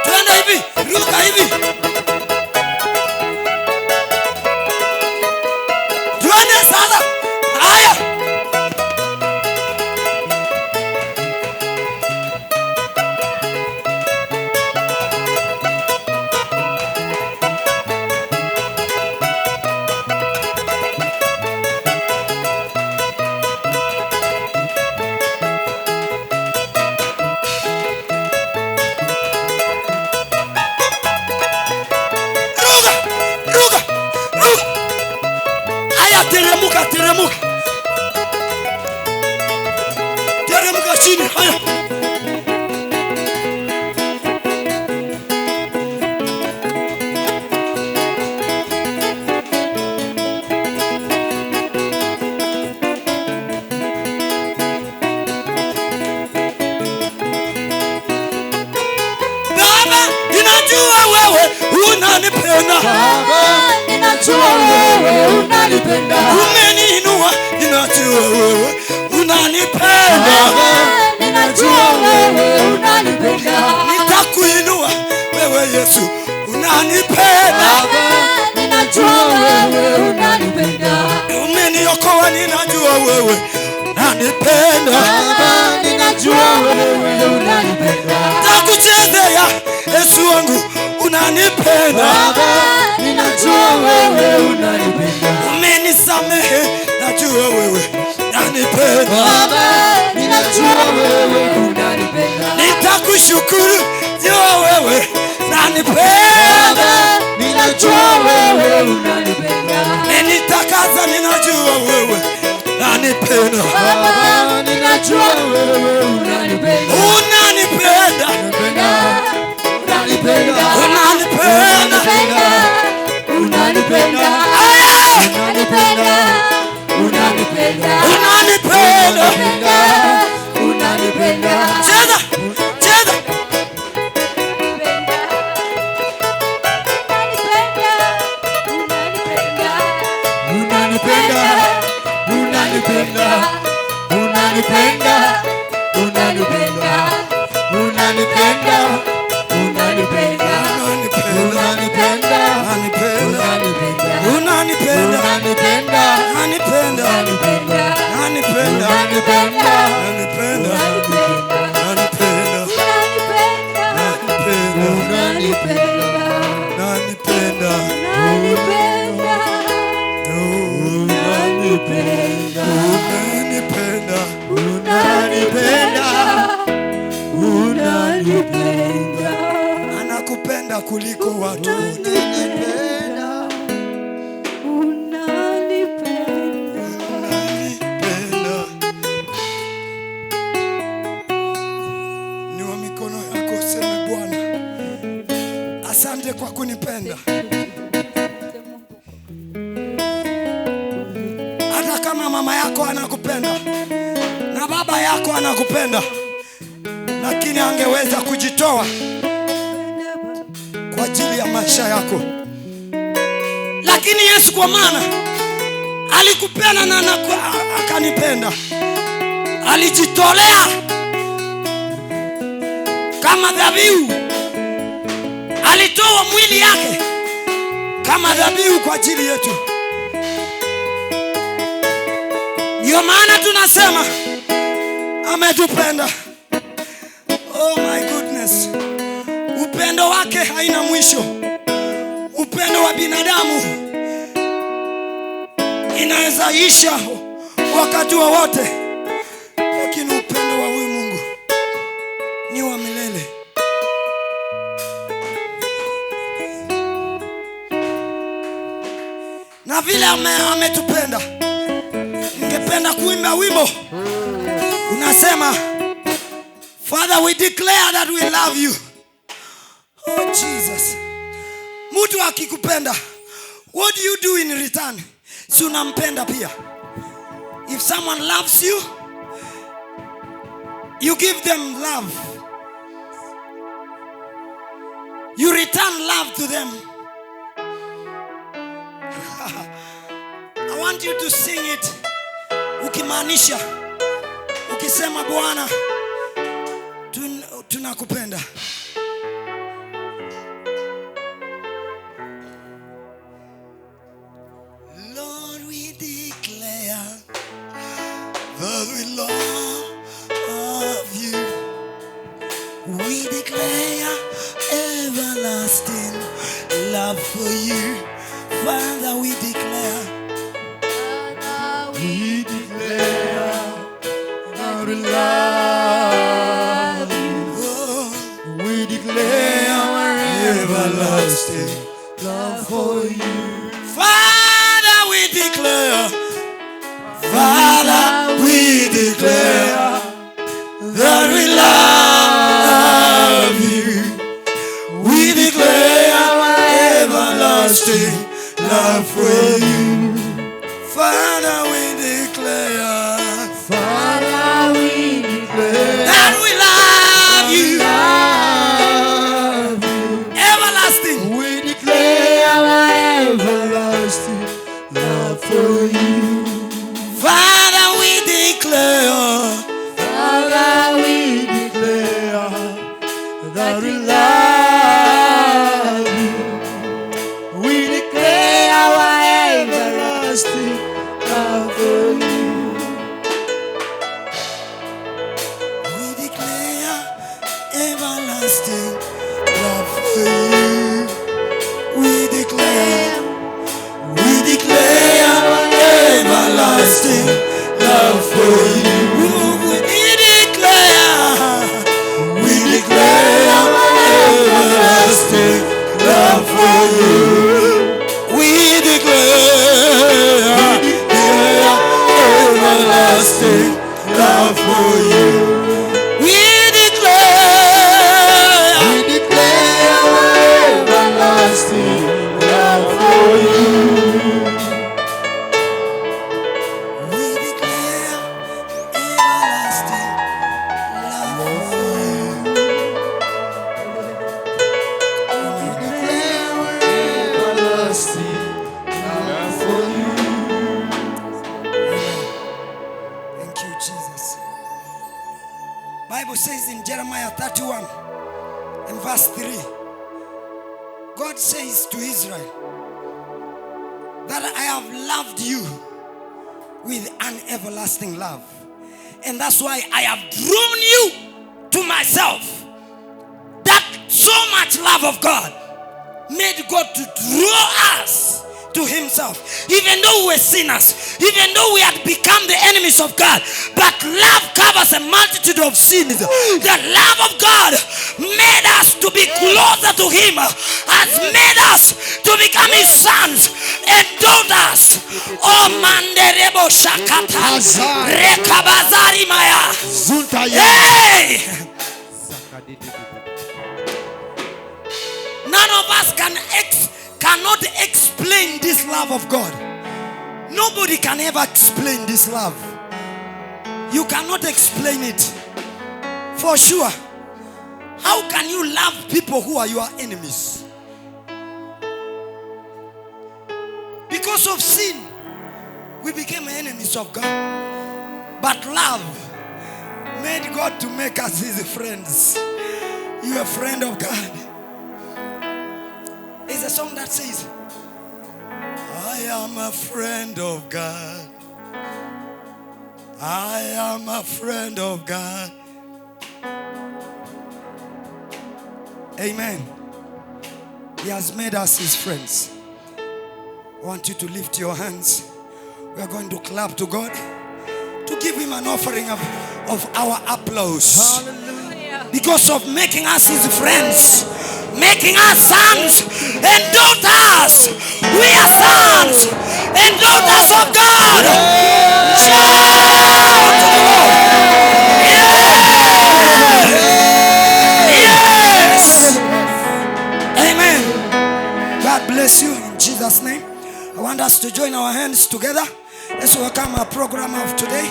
Twende hivi, ruka hivi. Twende sasa. Haya. Ruka, ruka, ruka. Haya, teremuka, teremuka. Teremuka chini. Haya. Baba, ninajua wewe unanipenda. Baba, ninajua wewe unanipenda. Umeniinua, ninajua wewe unanipenda. Baba, ninajua wewe unanipenda. Nitakuinua wewe Yesu, unanipenda. Baba, ninajua wewe unanipenda. Umeniokoa, ninajua wewe unanipenda. Baba, ninajua wewe unanipenda. Takuchezea Yesu wangu, unanipenda. Baba, ninajua wewe unanipenda. Umenisamehe, najua wewe unanipenda. Baba, ninajua wewe unanipenda. Nitakushukuru, jua wewe unanipenda. Baba, ninajua wewe unanipenda. Umenitakasa, ninajua wewe unanipenda. Baba, ninajua wewe unanipenda. Unanipenda, Unanipenda. unanipenda. Unanipenda. Aya! Unanipenda. Unanipenda. Unanipenda. Unanipenda. Cheza, cheza. Unanipenda. Unanipenda. Unanipenda. Unanipenda. Unanipenda. Unanipenda. Unanipenda, Unanipenda. unanipenda, Unanipenda. unanipenda, Unanipenda. unanipenda, Unanipenda. unanipenda, unanipenda, unanipenda, unanipenda. Unanipenda. Unanipenda. Unanipenda. Unanipenda. Anakupenda kuliko watu wote. Unanipenda. Inua mikono yako useme, Bwana, asante kwa kunipenda. Hata kama mama yako anakupenda na baba yako anakupenda, lakini angeweza kujitoa kwa ajili ya maisha yako. Lakini Yesu kwa maana alikupenda na akanipenda, alijitolea kama dhabihu, alitoa mwili yake kama dhabihu kwa ajili yetu. Ndio maana tunasema ametupenda. Oh my goodness, upendo wake haina mwisho. Upendo wa binadamu inaweza isha wakati wowote, lakini upendo wa huyu Mungu ni wa milele. Na vile ametupenda, ningependa kuimba wimbo unasema, "Father, we declare that we love you." Oh Jesus. Mtu akikupenda, what do you do in return? Si unampenda pia? If someone loves you, you give them love. You return love to them. I want you to sing it ukimaanisha, ukisema, "Bwana, tunakupenda." for you. Father, we declare. Father, we We declare that we love you. Oh, We declare our everlasting love for you. Father, we declare. Father, we declare that we love you. We declare our everlasting love for you. Father, we declare Father, we declare that we love you. love you. Everlasting. We declare our everlasting love for you. Father, we declare Father, we declare that we love you. We declare our everlasting love for you. We declare everlasting love for you. We declare everlasting love for you. We declare everlasting love for you. We declare, declare everlasting love for you. We declare, We declare our everlasting love for you. We declare everlasting love for you. We declare our everlasting love for you. Thank you, Jesus. Bible says in Jeremiah 31 and verse 3, God says to Israel that I have loved you with an everlasting love. And that's why I have drawn you to myself. That so much love of God made God to draw us to himself. Even though we were sinners, even though we had become the enemies of God, but love covers a multitude of sins. The love of God made us to be closer to him, has made us to become his sons and daughters. Oh, manderebo shakata rekabazari maya. Zunta. Hey! None of us cannot explain this love of God. Nobody can ever explain this love. You cannot explain it. For sure. How can you love people who are your enemies? Because of sin, we became enemies of God. But love made God to make us his friends. You are a friend of God. There's a song that says, I am a friend of God. I am a friend of God. Amen. He has made us his friends. I want you to lift your hands. We are going to clap to God to give him an offering of our applause. Hallelujah. Because of making us his friends, making us sons and daughters. We are sons and daughters of God. Shout to the Lord. Yeah. Yes. Amen. God bless you in Jesus' name. I want us to join our hands together. Let's welcome our program of today.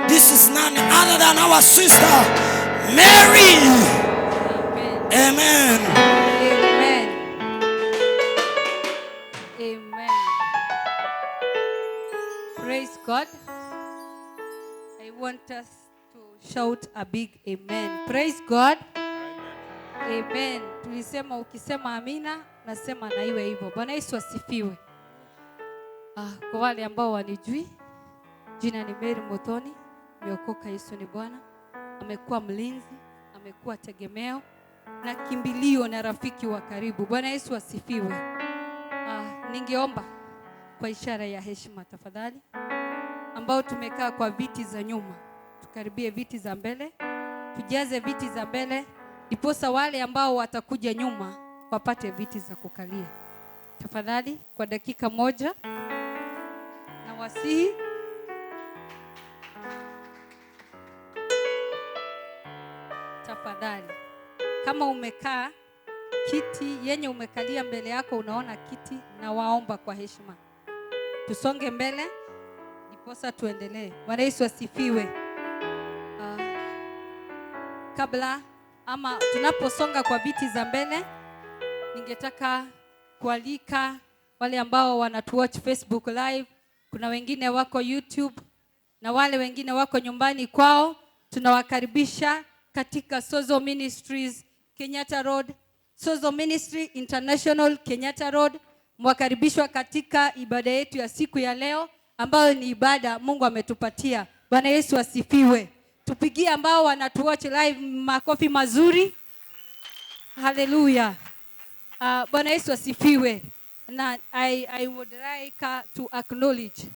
This is none other than our sister, Mary. Amen. Amen. Amen. Amen. Praise God. I want us to shout a big amen. Praise God. Amen. Tulisema ukisema amina, nasema na iwe hivyo. Bwana Yesu asifiwe. Kwa wale ambao wanijui, jina ni Mary Muthoni, nimeokoka. Yesu ni Bwana. Amekuwa mlinzi, amekuwa tegemeo na kimbilio na rafiki wa karibu. Bwana Yesu asifiwe. Ningeomba kwa ishara ya heshima, tafadhali, ambao tumekaa kwa viti za nyuma, tukaribie viti za mbele, tujaze viti za mbele, ndiposa wale ambao watakuja nyuma wapate viti za kukalia. Tafadhali, kwa dakika moja, nawasihi. Tafadhali, kama umekaa kiti yenye umekalia mbele yako, unaona kiti, nawaomba kwa heshima tusonge mbele ndiposa tuendelee. Bwana Yesu asifiwe. Kabla ama tunaposonga kwa viti za mbele, ningetaka kualika wale ambao wanatuwatch Facebook Live, kuna wengine wako YouTube na wale wengine wako nyumbani kwao, tunawakaribisha katika Sozo Ministries Kenyatta Road, Sozo Ministry International Kenyatta Road. Mwakaribishwa katika ibada yetu ya siku ya leo ambayo ni ibada Mungu ametupatia. Bwana Yesu asifiwe. Tupigie ambao wanatuwatch live makofi mazuri. Haleluya. Bwana Yesu asifiwe. Na I would like to acknowledge